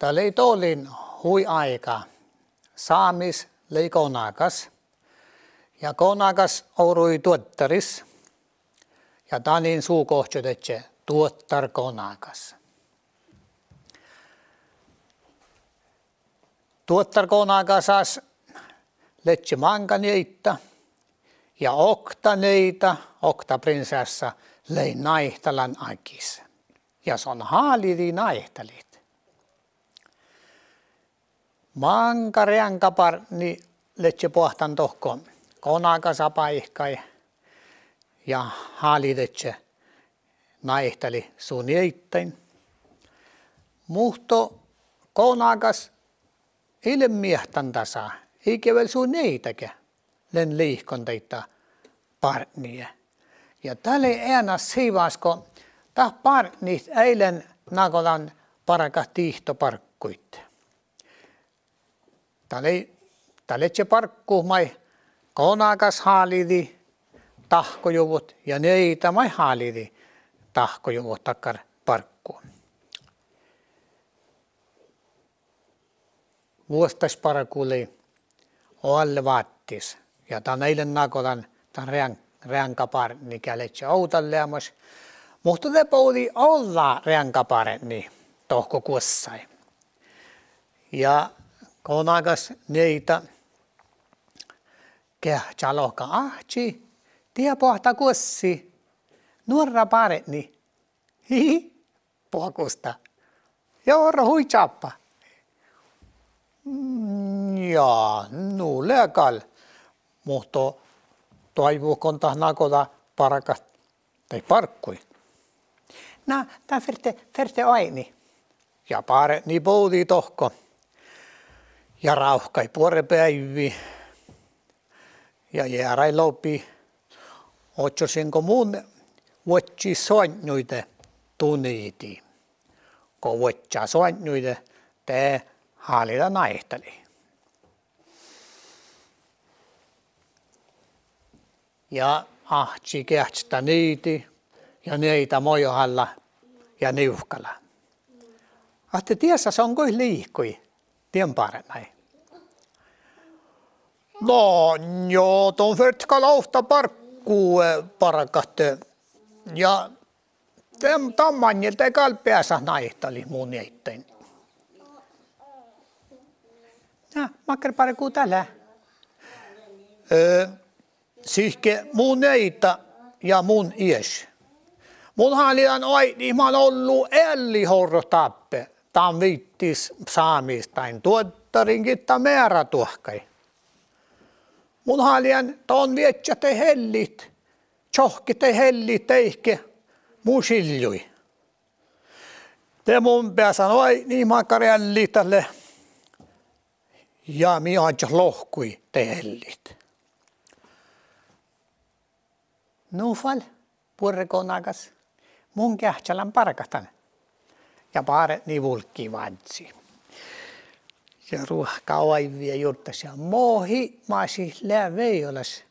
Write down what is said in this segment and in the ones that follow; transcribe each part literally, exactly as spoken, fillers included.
Dat lei doalin hui áiga. Sámis lei gonagas. Ja gonagas orui duoddaris. Ja danin su gohčodedje duoddargonagas. Duoddargonagasas ledje máŋga nieidda. Ja okta nieida, okta prinseassa, lei náitalan ággis. Ja son háliidii náitalit. Máŋga reaŋgabártni ledje boahtán dohko gonagasa báikái ja háliidedje náitalit su nieiddain. Muhto gonagas ii lean miehtán dasa, ii ge vel su nieidage lean liikon daidda bártnii. Ja dat lei eanas sivas go dat bártnit eai lean nagodan bargat dihto bargguid. Dat lei, dat ledje barggut maid gonagas háliidii dahkkojuvvot ja nieida maid háliidii dahkkojuvvot dakkár barggu. Vuosttaš bargu lei oalle váttis ja dan eai lean nagodan dan reaŋ-, reaŋgabártnii geat ledje ovdal leamaš. Muhto de bođii ođđa reaŋgabártnii dohko guossái. Ja gonagas nieida geahččá lohká: Áhčči, dieđát boahtá guossi nuorra bártni? Hii, boagusta. Ja orro hui čáppa. Mm, ja, nu lea gal. Muhto doaivvut go dat nagodat bargat daid bargguid. Na, dat ferte, ferte oaidnit. Ja bártni bođii dohko. Ja rávkkai buorre beaivvi. Ja jearai lobi: Ožžon go mun vuodjin soaŋŋuide, du niidii. Go vuodjá soaŋŋuide, de háliida náitalit. Ja áhčči geahččá niidii ja nieida mojohallá ja nivkkalá. Ahte diesa son goit liikojit dien bártnái? Na, jo, don fertet gal ovtta barggu, eh, bargat, eh, ja dan, dan maŋŋel de gal beasat náitalit mu nieiddain. Na, makkár bargu dat lea? Eh, sihke mu nieida ja mun ieš. Mun háliidan oaidnit man ollu eallit orrut dáppe, dan viiddis Sámis dain duoddarin gitta meara duohkái. Mun háliidan don viežžat daid elliid, čohkket daid elliid deike mu šiljui. De mun beasan oaidnit makkár eallit dat lea. Ja mii oažžut lohkui daid elliid. Nu fal, buorre gonagas, mun geahččalan bargat dan. Ja bártni vulggii vázzii. Ja ruohká oaivvi ja jurddašii: Mo hibmašit lea vejolaš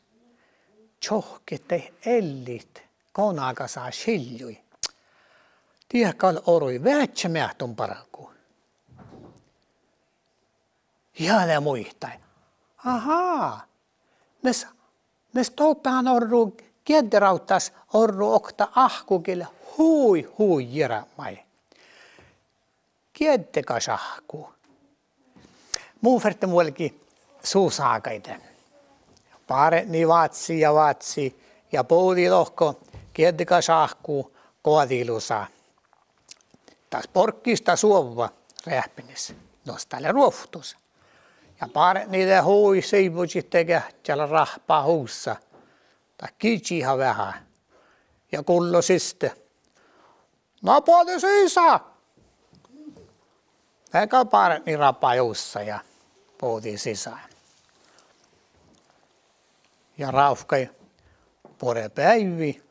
čohkket daid elliid gonagasa šiljui? Dieđát gal orui veažžat meahtun bargu. Ja de muittái: Aha, mes, mes doppe han orru, giedderavddás orru okta áhkku gii lea hui, hui jearabmái. Gieddekaš áhkku. Mun ferten vuolgit su ságaide. Bártni váccii ja váccii ja bođii dohko gieddekaš áhkku goađi lusa. Das borggi ista suovva reahppinis, nu dat lea ruovttus. Ja bártni de hui sivvožit de geahččala rahpa husa. Dat gižiha veahá ja gullo siste: Na bođi sisa! De gal bártni rabbai ussa ja bođii sisa. Ja rávkkai buorre beaivvi.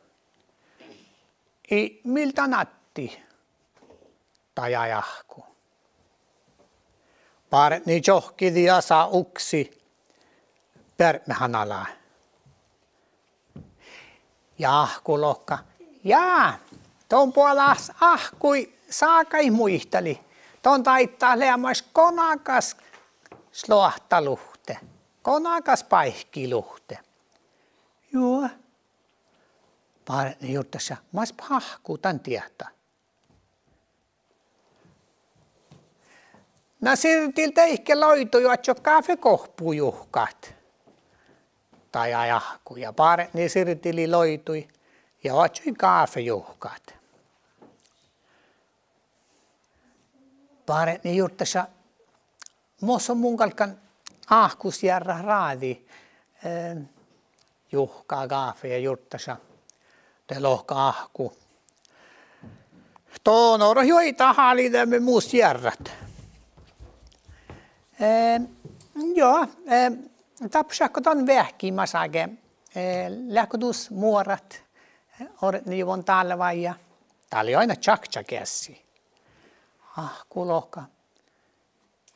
Ii mildá áddet dajai áhkku. Bártni čohkkidii asa uksii bearpmehan ala. Ja áhkku lohká: Ja, don boađát áhkkuid ságaid muitalit. Don dáidá leamaš gonagas sloahta luhtte, gonagas báiki luhtte. Juo. Bárdni jurddašii: Mas báhkku dan dieđát? Na sirdil deike loidui oaččut gáfegohpu juhkat. Dajai áhkku ja bárdni sirdilii loidui ja oaččui gáfe juhkat. Bárdni jurddašii: Mo son mun galggan áhkus jearrat ráđi? Eh, juhka gáfe ja jurddašii. De lohká áhkku: Don orut juoidá háliidamin mus jearrat. Eh, juo, eh, dáppe šat go don veahki mašage, eh, leat go dus muorat ortnejuvvon dálvái ja dál lei ain čakčageassi. Áhkku lohká: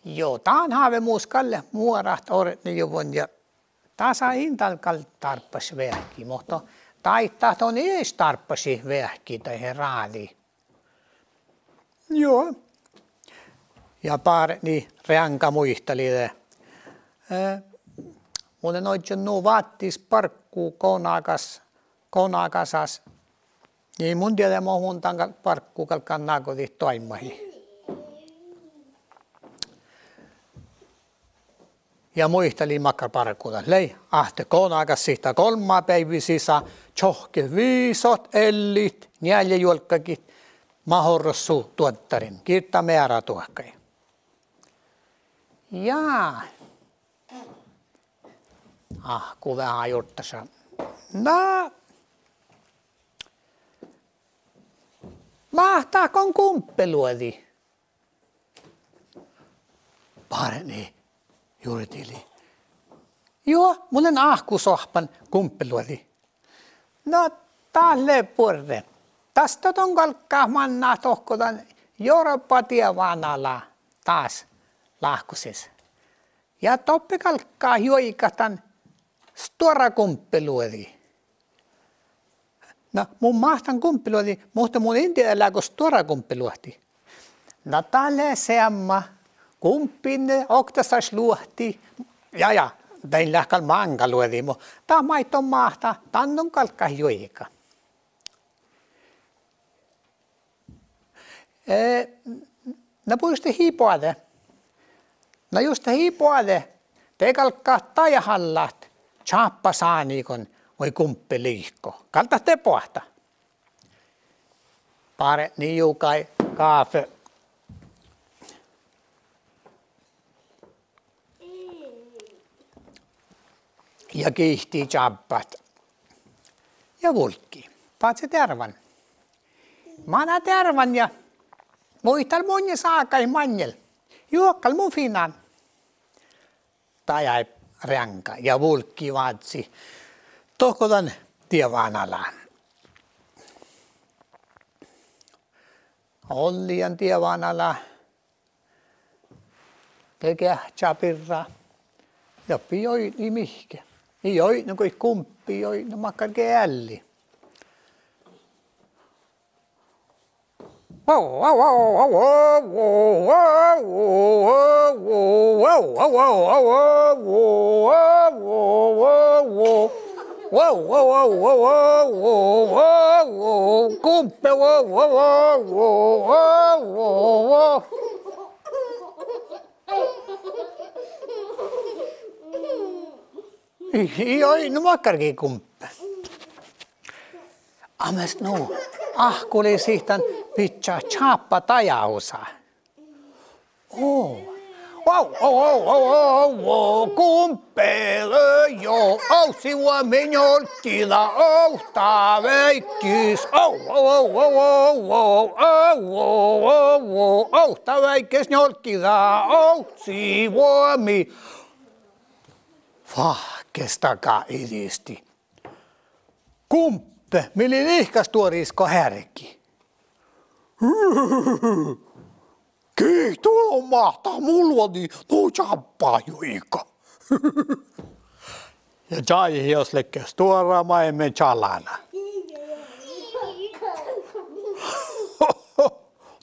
Juo, dán háve mus gal leat muorat ortnejuvvon ja dasa in dal gal dárbbaš veahki, muhto dáidá don iežas dárbbašit veahki dahje ráđi. Juo. Ja bárdni reaŋga muitalii de: Eh, mun lean ožžon nu váttis barggu gonagas, gonagasas. In mun dieđe mo mun dan gal barggu galggan nagodit doaimmahit. Ja muitalii makkár bargu dat lei: Ahte gonagas sihttá golmma beaivvi sisa čohkket visot ellit, njealjejuolggagit, mat orrot su duoddarin, girdda meara duohkai. Ja áhkku veahá jurddašii: Na, máhtát go gumpeluođi? Bárdni jurdilii: Juo, mun lean áhkusoahppan gumpeluođi. Na, dat lea buorre. Das don galggat mannat dohko dan jorbba dievána ala dás láhkusis. Ja doppe galggat juoigat dan stuorra gumpeluođi. Na, mun máhtán gumpeluođi, muhto mun in dieđe leago stuorra gumpeluohti. Na, dat lea seamma. Gumppiin oktasaš luohti. Ja, ja, dain leat gal máŋga luođi, muhto dat maid don máhtát, dan don galggat juoigat. Eh, na, bures de ii boađe. Na jus dat ii boađe, de galggat dajahallát čáppa sániiguin vai gumppeluođi. Gal dat de boahtá. Bárdni jugai gáfe ja giitti čábbát ja vulggii. Bázi dearvvan. Mana dearvvan ja muital munnje ságait maŋŋel. Juo, gal mun finnán. Dajai reaŋga ja vulggii vázzi dohko dan dievána ala. Ollii dan dievána ala de geahččá birra. Ja ii oidno mihkke. Ii oidno goit gumppe, ii oidno makkárge ealli. Gumppe. Ii, ii oidno makkárge gumppe. Ahte nu, áhkku lei sihtan bidjat čáppa dajahusa. Oh. Gumppe, jo, ovcci vuomi njolggida ovtta veaikkas. Ovtta veaikkas njolggida ovcci vuomi. Fáhkkestaga idisti. Gumppe, mii lei lihkasduoris go heargi. Giitu don máhtát mu luođi nu čábbát juoigat. Ja čájehii jos ledje stuorra máilmmi čalána.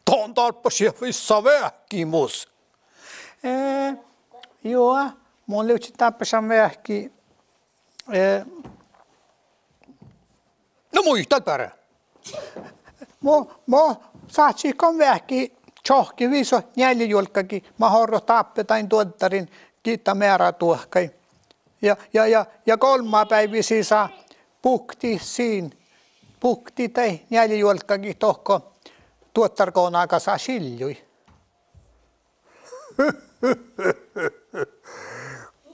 Don dárbbašit vissa veahki mus? Eh, juo, mun livččen dárbbašan veahki. Eh, no muital beare. Mo, mo sáhtášit go veahki čohkket visot njealjejuolggagii mat orrot dáppe dain duoddarin gitta meara duohkai. Ja, ja, ja, ja golmma beaivvi sisa buktit sin, buktit daid njealjejuolggagii dohko duoddargonagasa šiljui.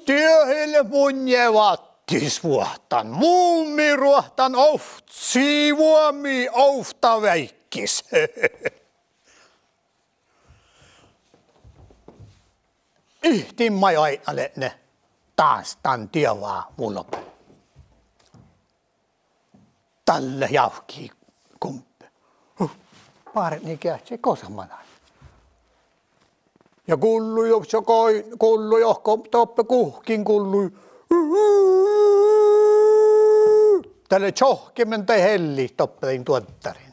Die ii leat munnje váttisvuohtan. Mun mii ruohtan ovcci vuomi ovtta veaikis. Ihtin maid oaidnaledne dás dan dievá vulbe. Dalle jávkki gumpe. Bárdni geahčai gos manai. Ja gullui ovcci, goi-, gullui ohko doppe guhkkin gullui. Dalle čohkkemin daid elliid doppe dain duoddarin.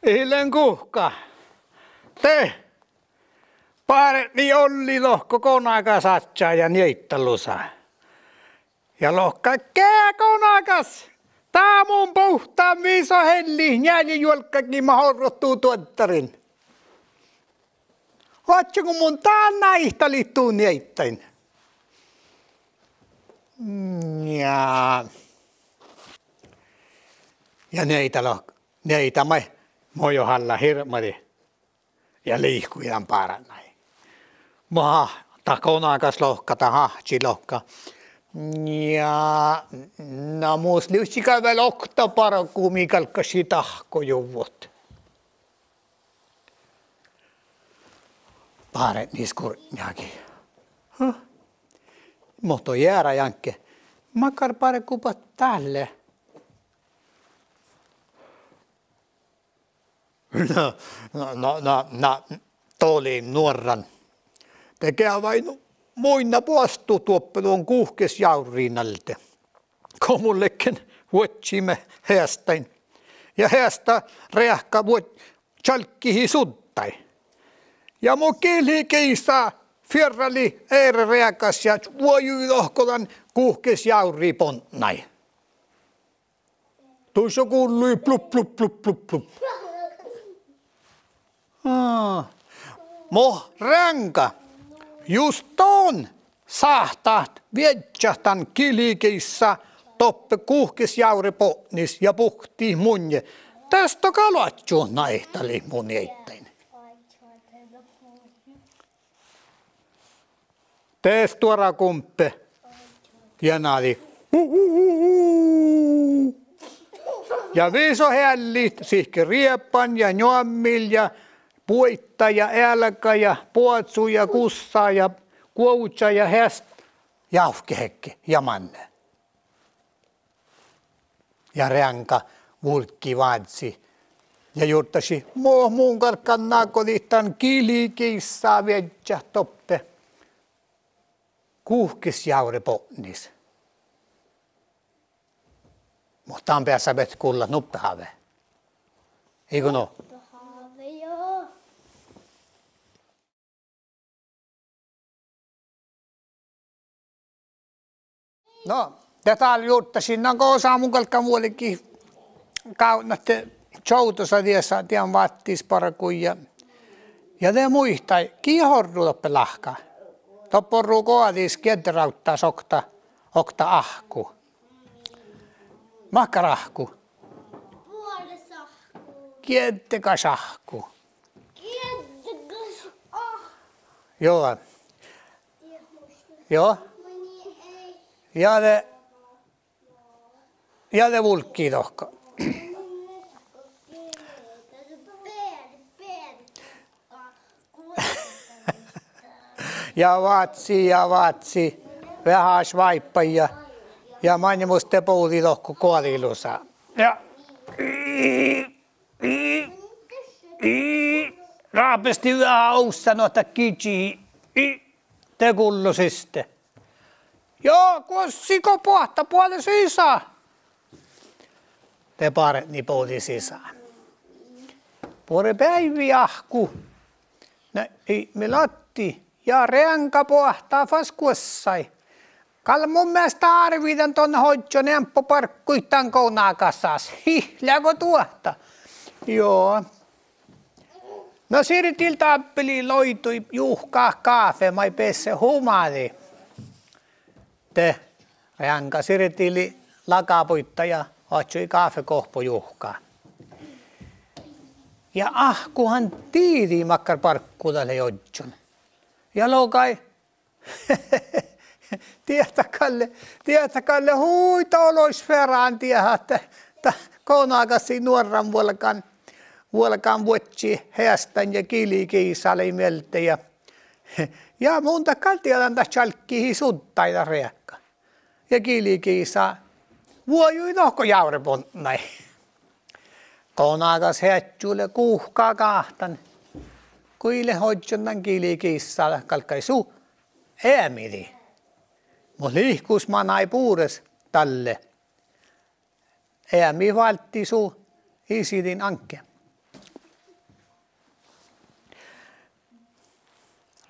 Ii lean guhká. De bárdni ollii lohkat gonagas ádjá ja nieidda lusa. Ja lohká: Geat gonagas, dá mun buhtán visot elliid njealjejuolggagii mat orrot du duoddarin. Oaččo go mun dán náitalit du nieiddain. Ja, ja nieida lohká, nieida maid, muhto hálle hirbmadii. Ja lihkui dan bárdnái. Mo dat gonagas lohká, dat áhčči lohká: Ja, na mus livččii gal vel okta bargu mii galggašit dahkkojuvvot. Bárdni skurnjagii: Muhto jeara, Jánkki, makkár bargu bat dát lea? Na, na, na, na, na, dolin nuorran. De geavai nu muinna boastut doppe don guhkes jávriin alde, go mun ledjen vuodjime heasttain. Ja heastta reahka vuo-, čalggihii suddái. Ja mu gilhi giisa fierralii eret reagas ja vuojui dohko dan guhkes jávrii bodnái. Dušše gullui plup, plup, plup, plup, plup. Aa. Mo reaŋga, jus don sáhtát viežžat dan gilhi giisa doppe guhkes jávri bodnis ja buktit munnje, de esto gal oaččut náitalit mu nieiddain. De stuorra gumpe janadii. Ja visot eallit sihke rieban ja njoammil ja buoitá ja ealgá ja boazu ja gussa ja guovža ja heas-, jávkehedje ja manne. Ja reaŋga vulggii vázzit ja jurddašii: Mo mun galggan nagodit dan gilhi giisa viežžat doppe guhkes jávri bodnis. Muhto dan beassabehtet gullat nuppe háve. Iige nu? No, de dál jurddašin, na gosa mun galggan vuolgit gávdnat de čovdosa diesa dien váttisbargui ja, ja de muittái gii orru doppe láhkai. Doppe orru goađis giedderavddáš okta, okta áhkku. Makkár áhkku? Gieddegaš áhkku. Juo. Juo. Ja de, ja de vulggii dohko. Ja vázzi ja vázzi, veaháš váibbaid ja, ja maŋimuš de bođii dohko goađi lusa. Ja ráhpestii veahá ovssa, no dat gidjii, de gullo siste. Jo, guossi go boahtá, boađe sisa. De bárdni bođii sisa. Buorre beaivvi, áhkku. Na, ii, mii laddi ja reaŋga boahtá fas guossái. Gal mun measta árvidan don ožžon eambbo bargguid dan gonagasas. Hii, leago duohta? Jo. Na sirdil dábbelii loidui juhkat gáfe maid besse humadi. De reaŋga sirdilii lagabuidda ja oaččui gáfegohpo juhkat. Ja áhkku han diđii makkár barggu dat lei ožžon. Ja logai: Dieđát gal, dieđát gal hui dološ ferran dieđát, ahte dat gonagas lei nuorran vuolgán, vuolgán vuodjit heasttan ja giligiisa lei mielde ja, ja mun dat gal dieđán, dat čalggihii suddái dat riekka. Ja giligiisa vuojui dohko jávrebodnái. Gonagas heaččui lea guhká gáhtán. Go ii leat ožžon dan giligiissa, galggai su eamidii. Muhto lihkus manai bures dalle. Eamit válddii su isidin aŋkke.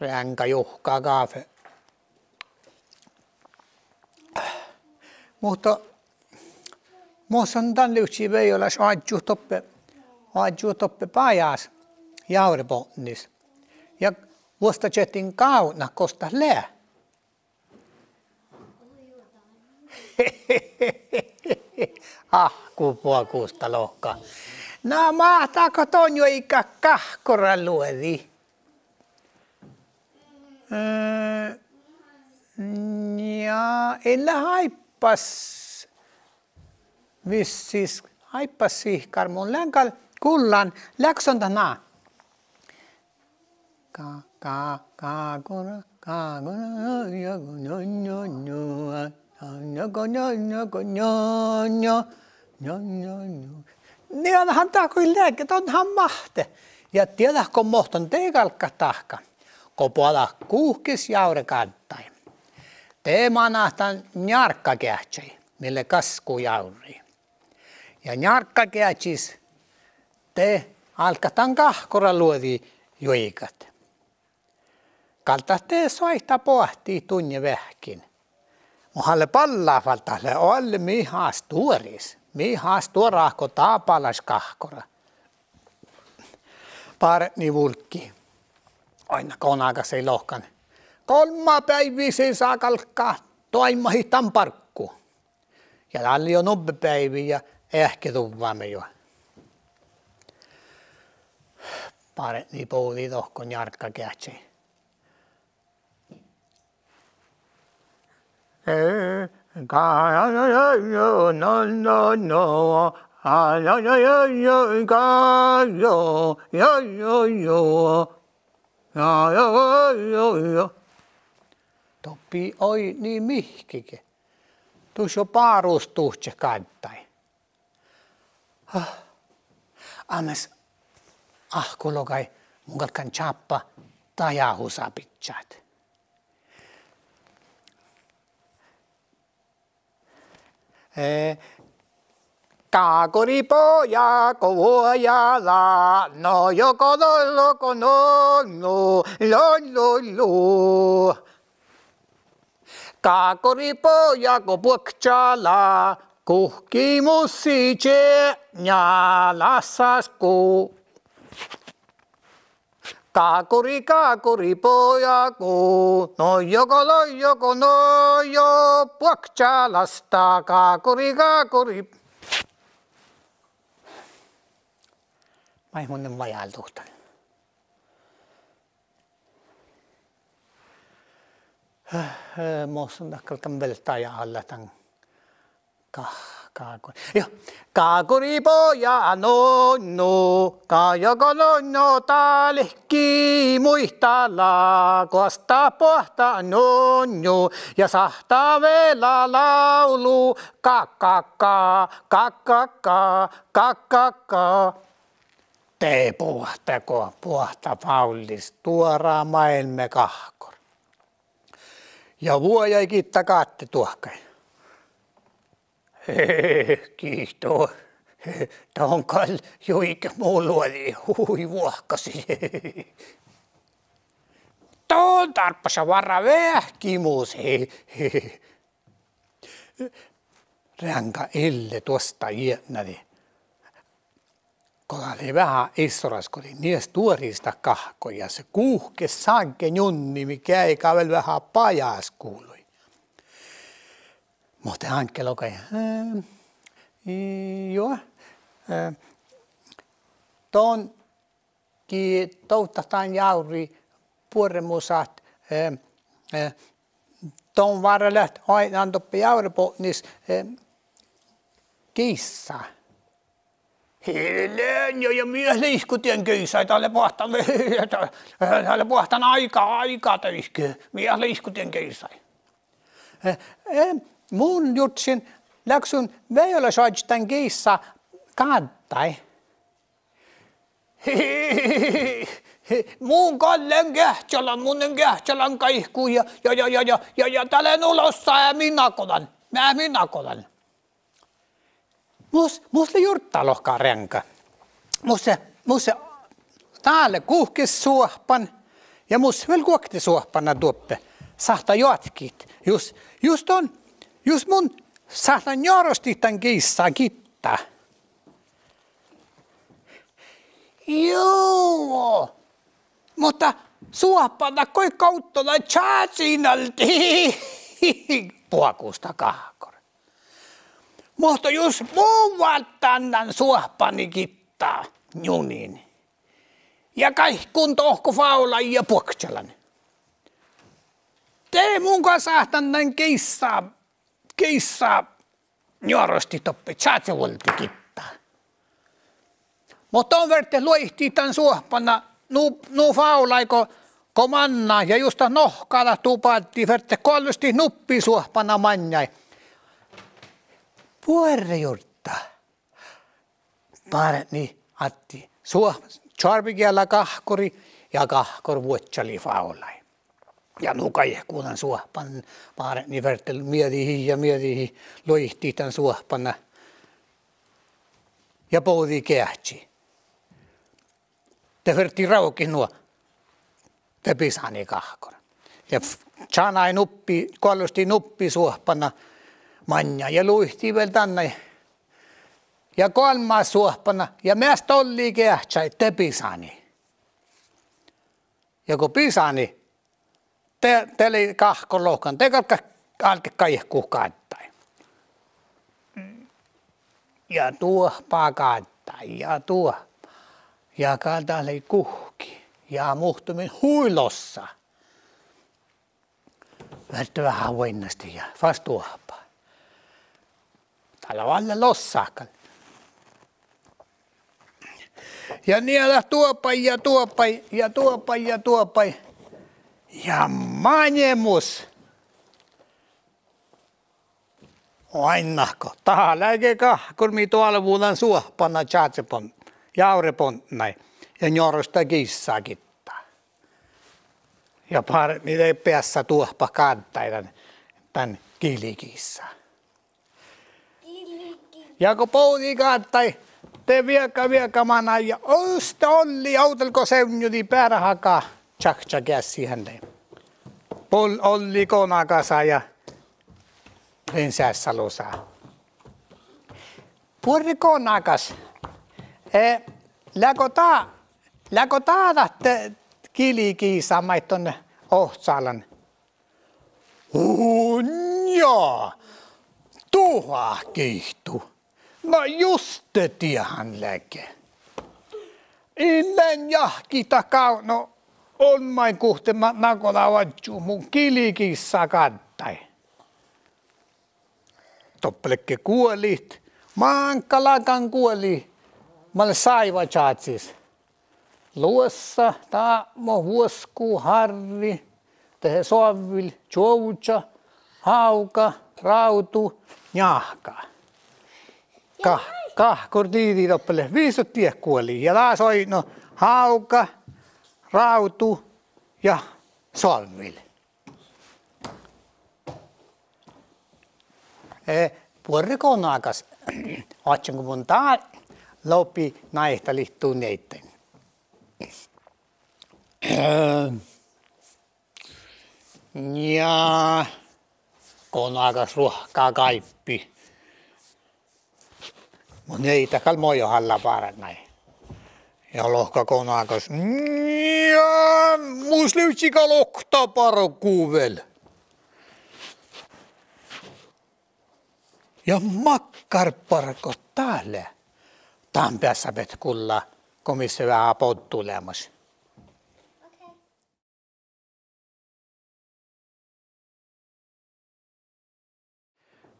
Reaŋga juhká gáfe. Muhto mo son dan livččii vejolaš oažžut doppe, oažžut doppe bajás jávrebodnis ja vuosttažettiin gávdnat gos dat lea. Áhkku buogusta lohká: Na máhttágo don juoigat gahkora luođi? Eh, ja, ii leat áibbas vissis, áibbas sihkar, mun lean gal gullan, leago son dat ná? Gá-, gá-, gágora, gágora, njo, njo, njo, njo, njo, njo, njo, njo, njo, njo, njo, njo. Dieđát han dat goit leage, don han máhtte. Ja dieđát go mo don de galggat dahkat? Go boađát guhkes jávregáddái, de manat dan njárggageahčai, mii lea gaskujávri. Ja njárggageahčis de álggat dan gahkora luođi juoigat. Gal dat de soaittá boahtit dunnje veahkkin. Muhto han lea ballat fal dat lea oalle mihá stuoris, mihá stuorát go dábálaš gahkora. Bárdni vulggii. Oaidná gonagas lei lohkan: Golmma beaivvi sisa galgga doaimmahit dan barggu. Ja dalle jo nubbe beaivi ja eahkeduvvame juo. Bárdni bođii dohko njárggageahčai: Doppe oidni mihkkege. Dušše bárus duhčet gáddái. Ames, áhkku logai, mun galggan čáppa dajahusa bidjat. Eh, gágoribojá go vuojá lea, no jo go lo lo go no no lo lo lo. Gágoribojá go buokčča lea, guhkki mussi čeatnjá lássas gu. Gágori, gágoribojá gu, no jo go lo jo go no jo, buokčča lástá, gágori, gágori. Maid mun lean vajálduhttán? Mo son dat galggan vel dajahit dan. Gá-, gágo-, jo. Gágoribojá nunnu, gá jo go nunnu dálki muitalii, goastá boahtá nunnu ja sáhttá vel lávlu, gá, gá, gá, gá, gá, gá, gá, gá, gá. De boahtá go boahtá fállis stuorra máilmmi gahkor. Ja vuojai gitta gádde duohkái. Giitu, don gal juiget mu luođi, hui vuohkasi. Don dárbbaša várra veahki mus. Reaŋga Elle duostá jietnadii. Go dat lei veahá issoras, go lei nie stuoris dat gahko ja guhkes ságge njunni mii geaiga vel veahá bajásguvlui. Muhto Áŋgge logai: Eh, juo, eh, don gii dovddat dan jávri buorremus ahte, eh, eh, don várra leat oaidnán doppe jávrebođii, eh, giissa. Hii, lean, ja, ja mii leat liikot dien giissái, dat lea boahtán, dat lea boahtán áiga, áiga deike, mii leat liikot dien giissái. Eh, eh, mun jurddašin leago sun vejolašoažžut dan giissa gáddái. Mun gal lean geahččalan, mun lean geahččalan gaikkuid ja, ja, ja dat lea nu lossá, ja mii nagodan, mii nagodan. Mus, mus lea jurdda lohká reaŋga. Mus, mus dá lea guhkes suohpan ja mus vel guokte suohpana duoppe. Sáhttá joatkkit. Jus, jus don, jus mun sáhtán njuorostit dan giissa gitta. Juo, muhto suohpan dat goit gávdno dan čáziin alde. Buogus dat gahkor. Muhto jus mun váldán dan suohpani gitta njunin ja gáikkuin dohko fávlaid ja buokččalan, de mun gal sáhtán dan giissa, giissa njuorostit doppe čázevuolde gitta. Muhto don fertet luoidit dan suohpana nu, nu fávlaid go, go manná ja jus dat nohkká dat dubáddii, fertet gollustit nuppi suohpana maŋŋái. Buorre jurdda. Bárdni attii suoh-, čoarbegiela gahkurii ja gahkur vuodjalii fávlaid. Ja nu gaikkuin dan suohpan, bárdni fertet miedihii ja miedihii, luoidit dan suohpana ja bođii geahččii. De fertii rávkit nu, de bisánii gahkur. Ja f-, čanai nuppi, gollustii nuppi suohpana maŋŋái ja luitii vel dan. Ja goalmmás suohpana ja measta ollii geahččái, de bisánii. Ja go bisánii, de, de lei gahkur lohkan, de galggai, álget gáikkuhit gáddái. Ja duohpá gáddái ja duohpá. Ja gal dat lei guhkki ja muhtumin hui lossa. Ferte veahá vuoiŋŋastit ja fas duohpá. Dat lea oalle lossat gal. Ja nie dat duobai ja duobai ja duobai ja duobai. Ja maŋimus. Oainnát go, dat lea ge gahkur mii doalvu dan suohpana čáze-, bon-, jávrebodnái ja njuorostá giissa gitta. Ja bárdni de beassá duohpat gáddái dan, dan giligiissa. Ja go bođii gáddái, de viega, viega manai ja oste ollii ovdal go sevdnjudii beare haga čakča geassii han de. Bol-, ollii gonagasa ja prinseassalusa. Buorre gonagas, eh, leago dá, leago dá dat giligiisa maid don ohcalan? Unja, duhát giitu. Na juste diehan leage. In lean jahkit dat gávdno olmmáiguhte mat nagoda oažžut mu giligiissa gáddái. Doppe ledje guolit, máŋgga lágan guoli, mat leat sáivačázis. Luossa, dápmo, vuosku, hárri, dehe soavvil, čuovža, hávga, rávdu, njáhka. Gá-, gahkur diđii doppe leat visot diet guoli ja dás oidno hávga, rávdu ja soavvil. Eh, buorre gonagas, oaččan go mun dál lobi náitalit nieiddain. Ja gonagas ruohká gáibbi. Muhto nieiddat gal mo jo hálla bargui. Ja lohká gonagas: Ja mus livččii gal okta bargu vel. Ja makkár bargot dat lea? Dan beassabehtet gullá go mis lea veahá boddu leamaš.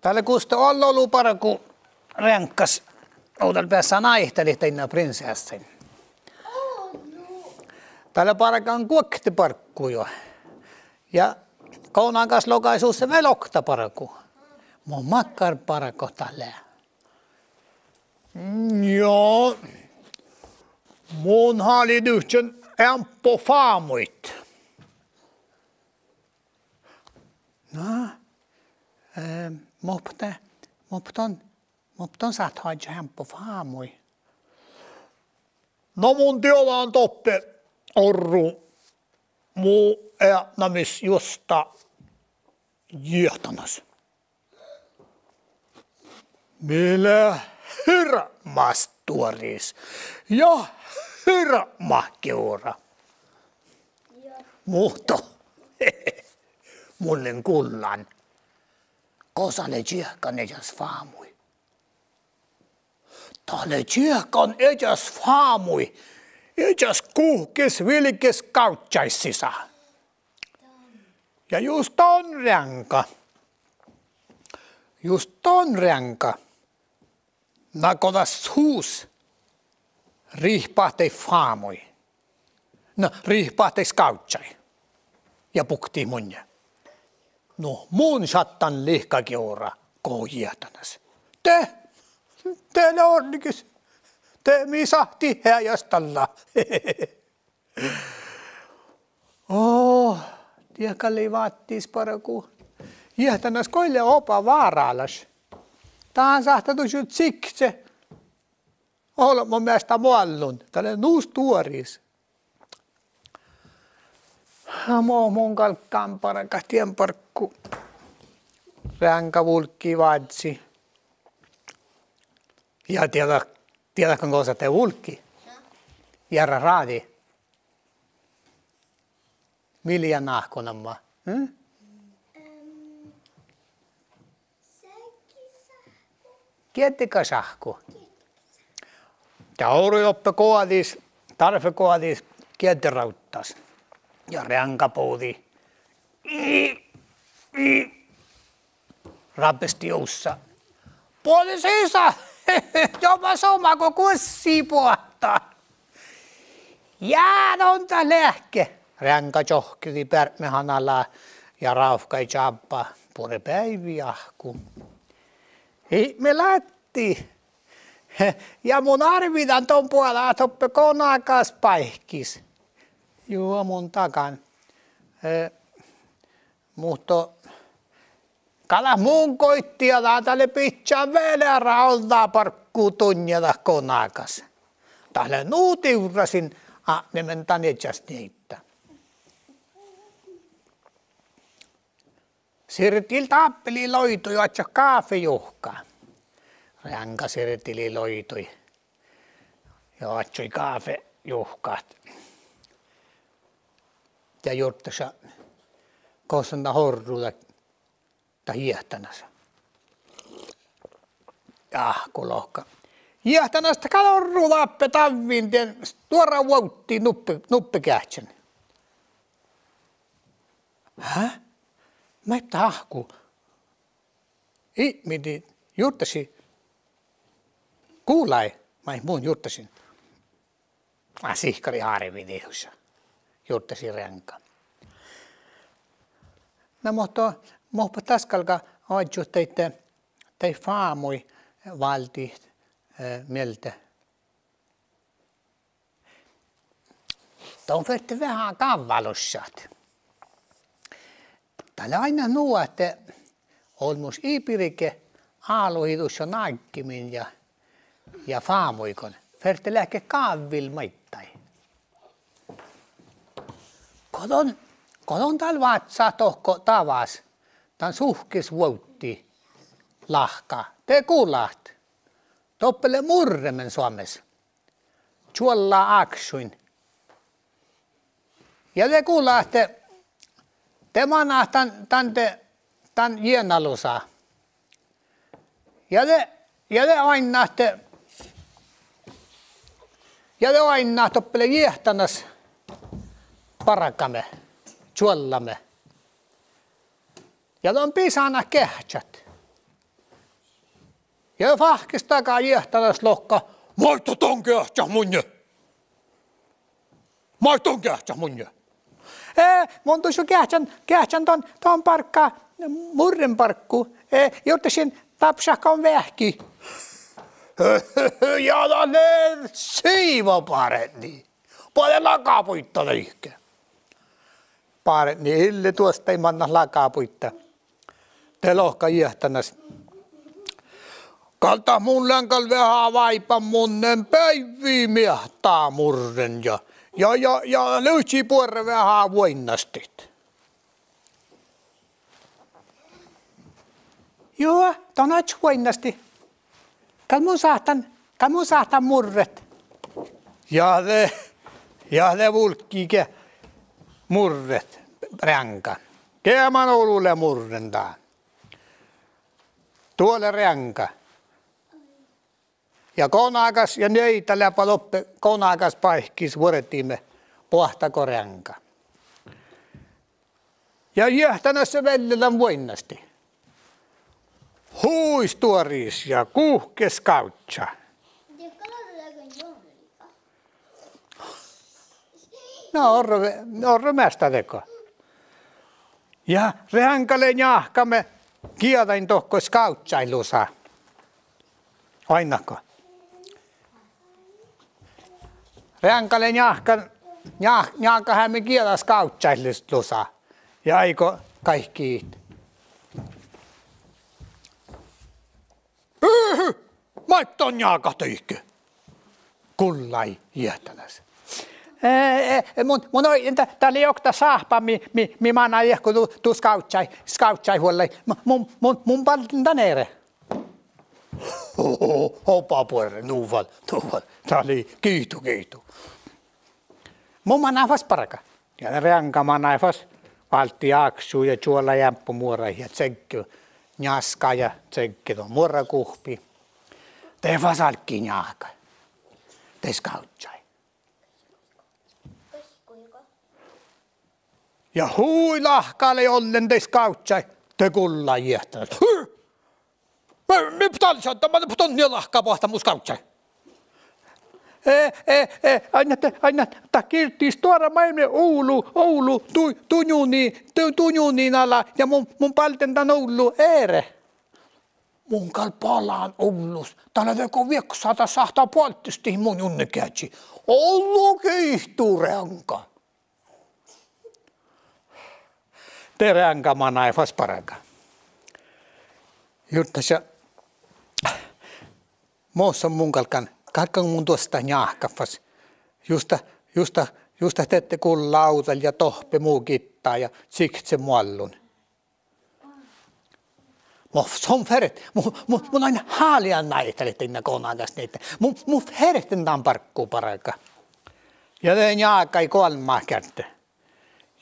Dat lea gusto ollolu bargu reaŋkkas, ovdal beassá náitalit dainna prinseassain. Dat lea bargan guokte barggu juo. Ja gonagas logai susse vel okta bargu. Muhto makkár bargot dat lea? Ja mun háliidivččen eambbo fámuid. Na, eh, muhto, muhto, muhto sáhtát oažžut eambbo fámuid. Na mun dieđán doppe orru mu eatnamis juostá jiehtánas. Mii lea hirbmat stuoris ja hirbmat giura. Muhto mun lean gullan, gosa lea čiehkan iežas fámuid. Dat lea čiehkan iežas fámuid, iežas guhkes vilges gávžžaid sisa. Ja jus don reaŋga, jus don reaŋga, na go dat sus rihpáhtii fámuid, na, rihpáhtii gávžžaid ja buktit munnje. Nu mun šadden lihkkagiura go jiehtánas. De, de lea orrigis. De mii sáhttit heajastallá. Oh, diehkat lei váttis bargu. Jiehtánas goit lea oba váralaš. Dán sáhttá dušše cikce olbmo measta moallun, dat lea nu stuoris. Mo mun galggan bargat dien barggu. Reaŋga vulggii vázzit. Ja dieđát, dieđát gosa de vulggii? Jearrat ráđi. Mii lea náhku namma? Hm? Gieđđegašáhku. Ja orui doppe goađis, darfegoađis gieđđerávddus. Ja reaŋga bođii rábbestii ossa. Boađe sisa, joma somá go guossi boahtá. Ja don dat leahkii. Reaŋga čohkkedii beartnehan ala ja rávkkai čábbá: Buorre beaivvi, áhkku. Ipmiládii. Ja mun árvidan don boađá doppe gonagas báikkis. Juo, mun dagan. Eh, muhto gal mun goit dieđán, dat lea bidjat vel eará ođđa barggu dunnje dat gonagas. Dat lea nu divrrasin atnimin dan iežas nieidda. Sirdil dáppe lei loidui oaččat gáfe juhká. Reaŋga sirdilii loidui ja oaččui gáfe juhkát. Ja jurddaša: Gos dat orru dat, dat jiehtánas? Ja áhkku lohká: Jiehtánas dat gal orru dáppe davvin dien stuorra vuovddi nuppe, nuppe geahčen. Há? Maid dat áhkku? Ipmidii, jurddašii. Gulai maid mun jurddašin. Ah, sihkkarit árvidit dušše, jurddašii reaŋga. Na muhto, muhto dat galgá oažžut daid, daid fámuid váldit, eh, mielde. Don ferte veahá gávválaš šat. Dat lea ain nu ahte olmmoš ii birge álohii dušše nággimin ja, ja fámuiguin. Ferte leat ge gávvil maiddái. Go don, go don dál váccát dohko davás dan suhkes vuovddi lahka, de gulat. Doppe lea murremin soames. Čuollá ákšuin. Ja de gulat ahte, de manat dan, dan de, dan jiena lusa. Ja de, ja de oainnat ahte, ja de oainnat doppe lea jiehtánas bargame, čuollame. Ja don bisanat geahččat. Ja fáhkkestaga jiehtánas lohká: Maiddái don geahččat munnje! Maiddái don geahččat munnje! Eh, mun dušše geahččan, geahččan don, don bargga, murrenbarggu. Eh, jurddašin dárbbašat go veahkki. Ja dat lea siivabárdni. Boađe lagabuidda dihte. Bárdni ii leat duostan mannat lagabuidda. De lohká jiehtánas: Gal dat mun lean gal veahá váiban, mun lean beaivvi miehtá murren ja, ja, ja, ja livččii buorre veahá vuoiŋŋastit. Juo, don oaččut vuoiŋŋastit. Gal mun sáhtán, gal mun sáhtán murret. Ja de, ja de vulggii ge murret reaŋga. Ge man olu lea murren dán. Duo lea reaŋga. Ja gonagas ja nieida leaba doppe gonagasbáikkis vuordime boahtá go reaŋga. Ja jiehtánas velje dan vuoiŋŋastit. Hui stuoris ja guhkes skávžža. Na, orru, orru measta dego. Ja reaŋga lea njáhkame gieđain dohko skávžžaid lusa. Oainnat go? Reaŋga lea njáhka-, njá-, njáhkaheami gieđaid skávžžaid lus-, lusa. Ja áigo gaikkiid. Maiddái don njáhkat dihte? Gullai jiehtánas. Eh, eh, mun, mun oidnen, dat, dat lei okta sáhpa mii, mii, mii manai diehko du, du skávžžaid, skávžžaid vuollái. Mun, mun, mun balden dan eret. Oba buorre, nu fal, nu fal. Dat lei giitu, giitu. Mun manai fas barga. Ja reaŋga manai fas, válddii ákšu ja čuollá eambbo muoraid ja cegge, njáska ja cegge don muorraguhppi. De fas álggii njáhkat de skávžžaid. Ja hui lahka lei ollen de skávžžaid, de gullá jiehtánas: Mii, mii dál šaddá, manne don nie lahka boahtá mu skávžžaid? Eh, eh, eh, ainnas, ainnas, dat girdi stuorra máilmmi olu, olu, du, du njuni, du, du njuni ala ja mun, mun balden dan ollu eret. Mun gal balan ollus, dat lea dego viekkosaga sáhttá boalddistit mu njunnegeažii. Ollu giitu, reaŋga. De reaŋga manai fas barga. Jurddaša, mo son mun galggan, galggan mun duostat njáhkat fas. Just dat, just dat, just dat dette gullá ovdal ja dohppe mu gitta ja cikce moallun. Mo son fert-, mu, mu, mun ain háliidan náitalit dainna gonagas nieidda. Mu, mun ferten dan barggu barga. Ja de njákai goalmmát geardde.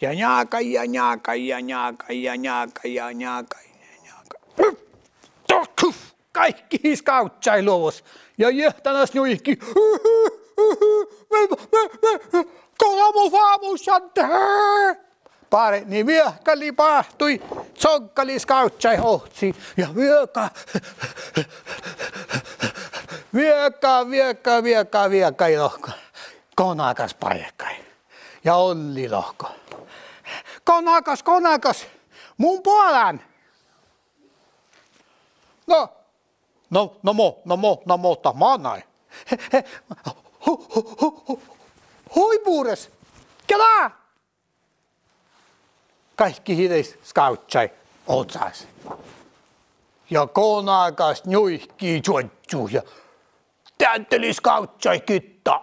Ja njákai ja njákai ja njákai ja njákai ja njákai ja njákai. Dohko, gáikkihii skávžžaid luovos. Ja jiehtánas njuikii: Go mun fámus šadde? Bárdni viehkalii báhtui, coggalii skávžžaid ohcci ja vieka, vieka, vieka, vieka, vieka dohko gonagasbáikái. Ja ollii dohko: Gonagas, gonagas, mun boađán! Na, na, na mo, na mo, na mo dat manai? Hu-, hu-, hui bures! Ge lea? Gáikkihii daid skávžžaid ođđas. Ja gonagas njuikii čuožžut ja deaddelis gávžžai gitta: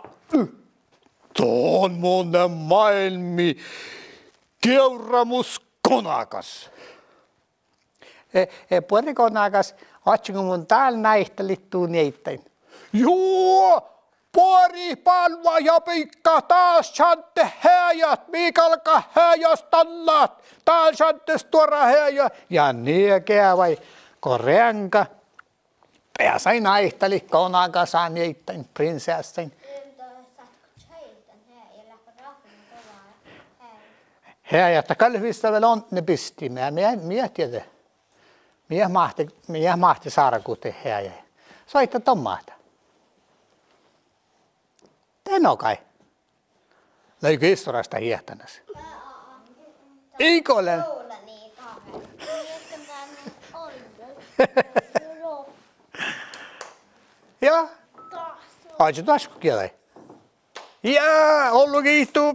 Dan mun lean máilmmi geavramus gonagas. E, e, buorre gonagas, oaččugo mun dál náitalit du nieiddain? Juo, buorit bálvvat ja biiggat, dál šaddet heajat, mii galgat heajastallat, dál šaddet stuorra heaja. Ja nie geavai go reaŋga beasai náitalit gonagasa nieiddain, prinseassain. Heajat dat gal leat vissa vel odne bistimin, mii, mii dieđe. Mii máhte, mii máhte sárgui heajai. Soaitá don máhtát. De nogai. Lei issoraš dat iehtánas? Iigo lean. Ja. Oaččut daško gieđai. Ja ollu giitu.